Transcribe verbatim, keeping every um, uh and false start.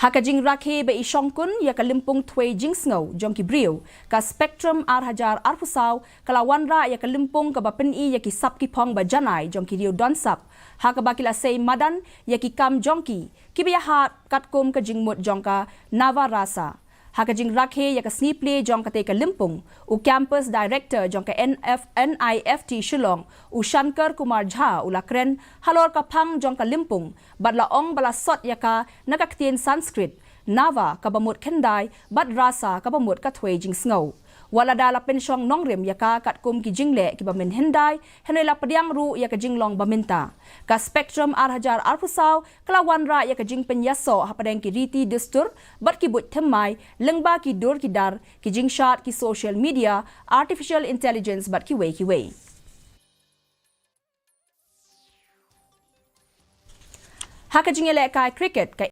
Ha ka jingrakhe ba i shongkun ïa ka lympung thwei jingsngew jong ki briew, ka Spectrum ar hajar arphew saw ka la wanrah ïa ka lympung kaba pyni ïa ki sap ki phong ba janai jong ki riew don sap, ha kaba ki la sei madan ïa ki kam jong ki, kiba ïahap katkum ka jingmut jong ka Nava Rasa. Ha ka jingrakhe ïa ka sngi plie jong katei ka lympung, u Campus Director jong ka N F, N I F T Shillong, u Shankar Kumar Jha, u la kren halor ka phang jong ka lympung, bad la ong ba la sot ïa ka na ka ktien Sanskrit, Nava kaba mut khyndai, bad Rasa kaba mut ka thwei jingsngew. Wat lada la pynshong nongrim ïa ka katkum ki jingleh kiba mynhyndai, hynrei la pdiang ruh ïa ka jinglong ba mynta. Ka Spectrum ar hajar arphew saw ka la wanrah ïa ka jingpynïasoh hapdeng ki riti dustur bad ki buit thymmai, lyngba ki dur ki dar, ki jingshad, ki social media, artificial intelligence bad kiwei kiwei. Ha ka jingïalehkai cricket, ka